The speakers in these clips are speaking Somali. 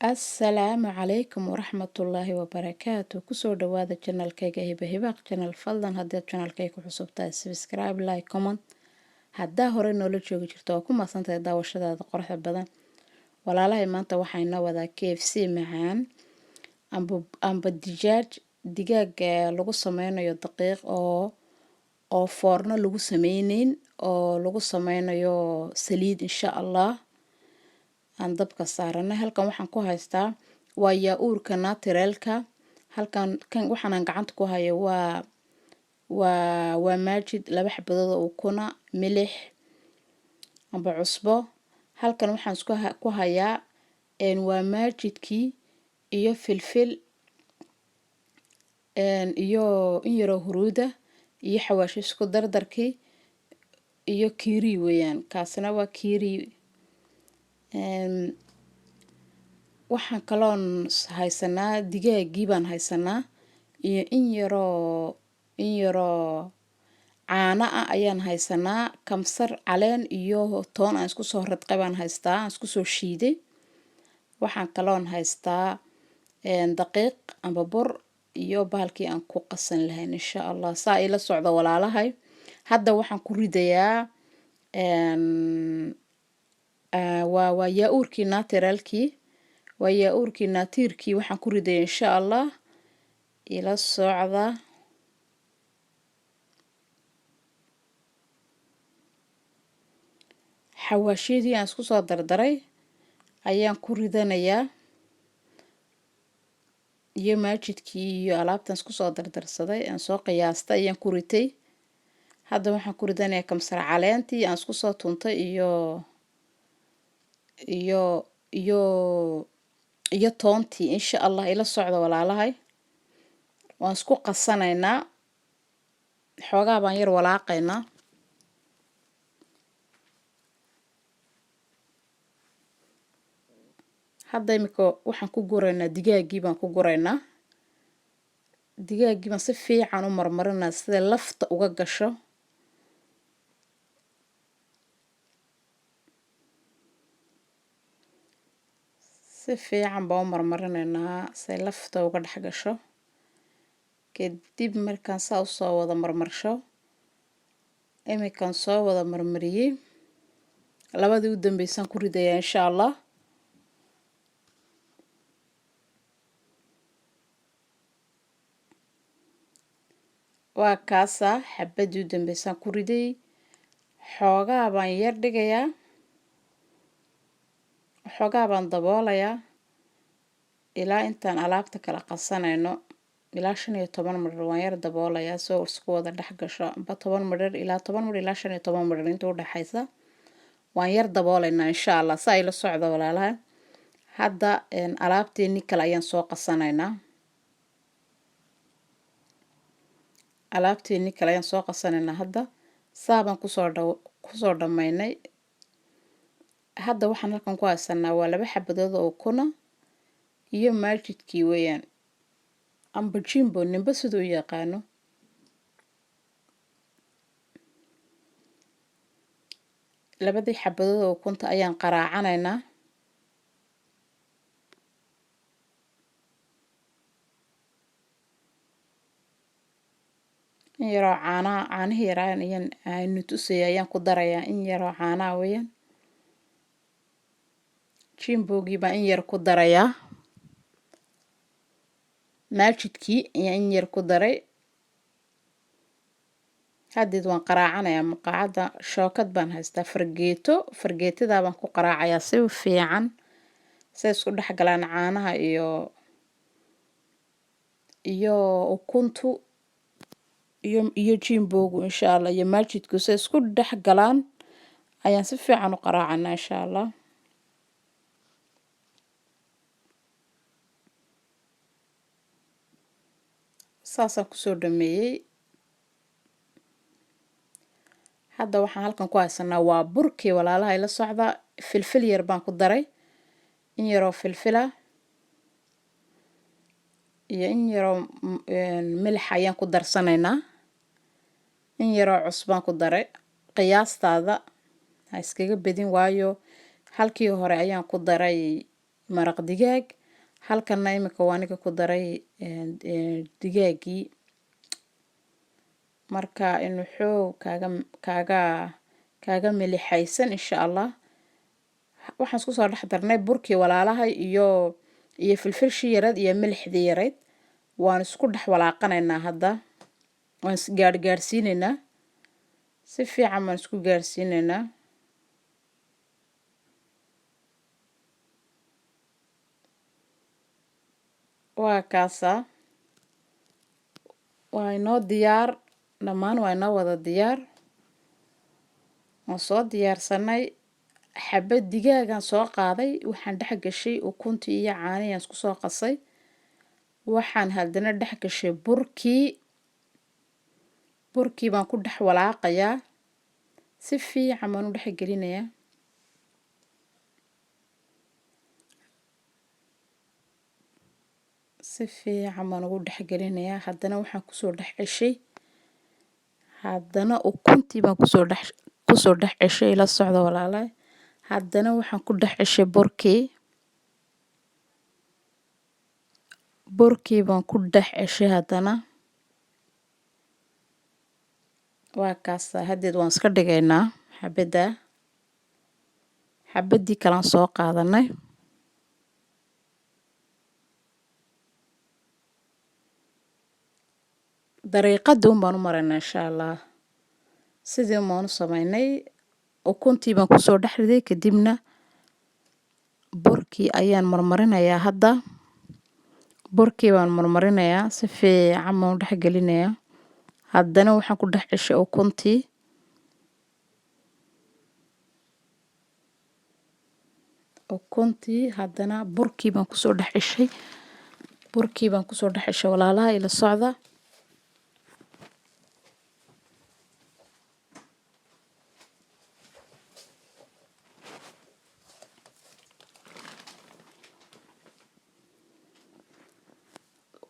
Assalaamu calaykum waraxmatullaahi wabarakaatu. Kusoo dhawaada channelkayga Hiba Hibaaq Channel. Fadlan haddaad channelkayga ku cusub tahay, subscribe, like, comment. Haddaa hore noola joogi jirto, waa ku mahadsantahay daawashadaada quruxda badan. Walaalahay, maanta waxaa inoo wadaa KFC macaan amba dijaaj, digaag lagu sameynayo daqiiq oo foorno lagu sameyneyn, oo lagu sameynayo saliid, insha Allah aan dabka saaranay. Halkan waxaan ku haystaa waa yogurtka naturalka. Halkan kan waxaanan gacanta ku hayo waa Maggi, laba xabadood oo ukuna, milix amba cusbo. Halkan waxaan isku ku hayaa waa Maggikii iyo filfil iyo in yaroo huruuda iyo xawaashi isku dardarkii iyo curry weeyaan. Kaasina waa curry. Waxaan kaloon haysanaa digaagii baan haysanaa iyo in yaroo caano ah ayaan haysanaa. Kamsar caleen iyo toon aan isku soo radqay baan haystaa, aan isku soo shiiday. Waxaan kaloon haystaa daqiiq amba bur iyo bahalkii aan ku qasan lahayn, insha Allah. Saa ila socda, walaalahay. Hadda waxaan ku ridayaa waa yogurtkii naturalkii, waa yogurtkii naturkii waxaan ku ridaya, insha Allah. Ila socda. Xawaashiyadii aan isku soo dardaray ayaan ku ridanayaa iyo Maggikii iyo alaabtan isku soo dardarsaday aan soo qiyaastay ayaan ku ritay. Hadda waxaan ku ridanayaa kamsar caleentii aan isku soo tuntay iyo toontii, insha Allah. Ila socda, walaalahay. Waan isku qasanaynaa, xoogaa baan yar walaaqaynaa. Hadda imika waxaan ku guraynaa digaagii baan ku guraynaa. Digaagii baan si fiican u marmarinaa sida lafta uga gasho. Si fiican baan u marmarinaynaa say lafta uga dhex gasho. Kadib markaan saa usoo wada marmarsho, imikaan soo wada marmariyey, labadii u dambeysaan ku ridayaa, insha Allah. Waa kaasaa, xabadii u dambeysaan ku riday. Xoogaa baan yar dhigayaa, xoogaa baan daboolayaa ilaa intaan alaabta kala qasanayno. Ilaa 15 midhir waan yar daboolayaa soo isku wada dhex gasho, amba 10 midhir, ilaa 10 midhir ilaa 15 midhir inta udhexaysa waan yar daboolaynaa, insha Allah. Saa ila socda, walaalaha. Hadda alaabteeni kale ayaan soo qasanaynaa. Alaabteeni kale ayaan soo qasanaynaa. Hadda saabaan kusoo dhammaynay. Hadda waxaan halkan ku haysanaa waa laba xabadood oo ukuna iyo Maggikii weeyaan, amba Jumbo, ninba siduu u yaqaano. Labadii xabadood oo ukunta ayaan qaraacanaynaa. In yaroo caanaha, caanihii yaraan ayaan aynu tusaya ayaan ku darayaa. In yaroo caanaha weeyaan. Jumbogii baan in yar ku darayaa. Maggikii ayaan in yar ku daray. Haddeed waan qaraacanayaa. Maqaacadda shookad baan haystaa, fargeeto. Fargeetadaa baan ku qaraacayaa si fiican say isku dhex galaan caanaha iyo ukuntu iyo Jumbogu, insha Allah, iyo Maggiku say isku dhex galaan ayaan si fiican u qaraacanaa, insha Allah. Saasaan kusoo dhameeyey. Hadda waxaan halkan ku haysanaa waa burkii, walaalaha. Ila socda. Filfil yar baan ku daray, in yaroo filfila iyo in yaroo milix ayaan ku darsanaynaa. In yaroo cusbaan ku daray. Qiyaastaada ha iskaga bedin, waayo halkii hore ayaan ku daray. Maraq digaag halkana imika waa aniga ku daray digaagii. Marka inuu xoog kaaga milixaysan, insha Allah. Waxaan isku soo dhex darnay burkii, walaalahay, iyo filfilshii yareed iyo milixdii yareyd. Waan isku dhex walaaqanaynaa hadda, waan is gaadhgaadhsiinaynaa, si fiican baan isku gaadhsiinaynaa. Waa kaasaa, waa inoo diyaar dhammaan, waa inoo wada diyaar. Waan soo diyaarsanay. Xabad digaagan soo qaaday, waxaan dhex gashay ukuntii iyo caanihii isku soo qasay. Waxaan haddana dhex gashay burkii. Burkii baan ku dhex walaaqayaa, si fiican baan u dhex gelinayaa. Si fiican baan ugu dhex gelinayaa. Haddana waxaan kusoo dhex ceshay, haddana ukuntii baan kusoo dhex ceshay. Ila socda, walaalahay. Haddana waxaan ku dhex ceshay burkii. Burkii baan ku dhex ceshay haddana. Waa kaasa. Haddeed waan iska dhigaynaa xabadda. Xabaddii kalaan soo qaadanay. Dariiqadii un baan u maraynaa, insha Allah. Sidii un baan u sameynay. Ukuntii baan kusoo dhex riday, kadibna burkii ayaan marmarinayaa. Hadda burkii baan marmarinayaa, si fiican baan u dhex gelinayaa. Haddana waxaan ku dhex ceshay ukuntii. Ukuntii haddana burkii baan kusoo dhex ceshay. Burkii baan kusoo dhex ceshay, walaalaha, ila socda.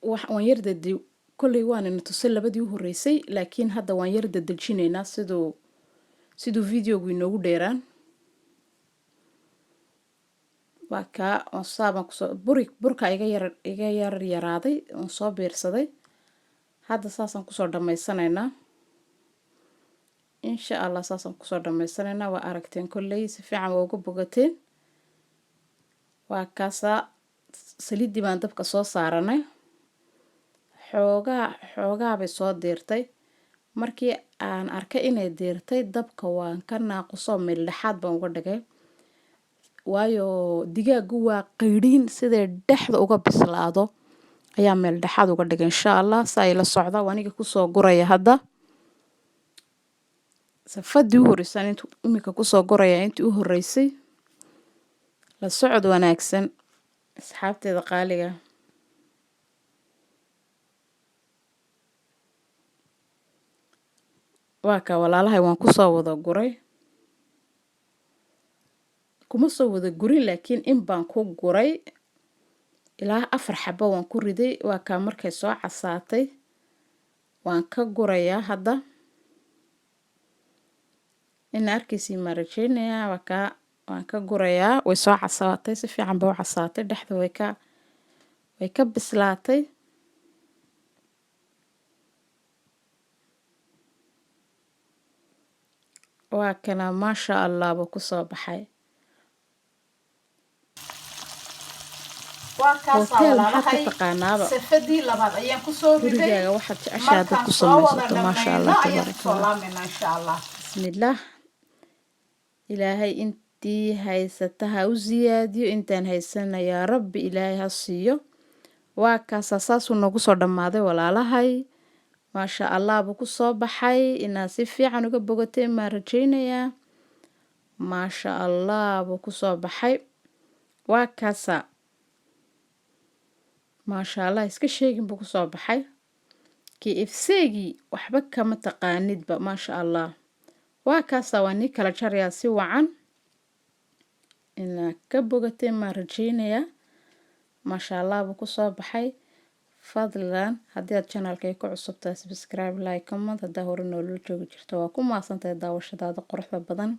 Waan yar dadi kolley, waan ina tusay labadii u horreysay, laakiin hadda waan yar dadejinaynaa siduu videogu inoogu dheeraan. Waa kaa, waan saabaan kusoo buri. Burka iga yar yaraaday, waan soo biirsaday. Hadda saasaan kusoo dhammaysanaynaa, insha Allah. Saasaan kusoo dhammaysanaynaa. Waa aragteen kolley, si fiican waa uga bogateen. Waa kaasaa. Saliiddii baan dabka soo saaranay. Xoogaa xoogaa bay soo diirtay. Markii aan arkay inay diirtay, dabka waan ka naaquso, meel dhexaad baan uga dhigay, waayo digaagu waa qaydhiin. Siday dhexda uga bislaado ayaa meel dhexaad uga dhigay, insha Allah. Saa ila socda. Waa aniga kusoo guraya hadda safadii u horreysay intu imika kusoo guraya intii u horreysay. La socod wanaagsan, asxaabteeda qaaliga. Waa kaa, walaalahay, waan kusoo wada guray. Kuma soo wada gurin, laakiin in baan ku guray, ilaa afar xabo waan ku riday. Waa kaa, markay soo casaatay waan ka gurayaa hadda. Ina arkaysiin maan rajeynayaa. Waa kaa, waan ka gurayaa. Way soo casaatay, si fiican bay u casaatay, dhexda way ka bislaatay. Waa kana, maasha Allah buu kusoo baxay. Waa kaasaa, Hotel maxaad ka walaalahay. taqaanaaba? Safadii labaad ayaan kusoo riday. Gurigaaga waxaad jeceshahay haddaad Markaan ku soo wada samaysato, maasha dhammayno Allah, ayaan tabaaraka kusoo Allah. laamayna, insha Allah. Bismillaah. Ilaahay intii haysata ha u siyaadiyo, intaan haysana yaa Rabbi Ilaahay ha siiyo. Waa kaasaa, saasuu noogu soo dhammaaday, walaalahay. Maasha Allah buu kusoo baxay. Inaad si fiican uga bogateen maan rajeynayaa. Maasha Allah buu kusoo baxay. Waa kaasaa, maasha Allah iska sheegin buu kusoo baxay. KFC-gii waxba kama taqaanidba, maasha Allah. Waa kaasaa, waa nii kala jarayaa si wacan. Inaad ka bogateen maan rajeynayaa. Maasha Allah buu kusoo baxay. Fadlan haddii aad channelkay ku cusub tahay, subscribe, like, comment. Haddaa hore noola joogi jirto, waa ku mahadsantahay daawashadaada quruxda badan.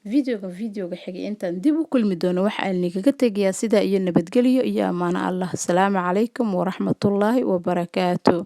Videoga videoga xigay intaan dib u kulmi doono, waxa aan igaga tegayaa sidaa iyo nabadgelyo iyo ammaano Allah. Asalaamu calaykum waraxmatullaahi wabarakaatu.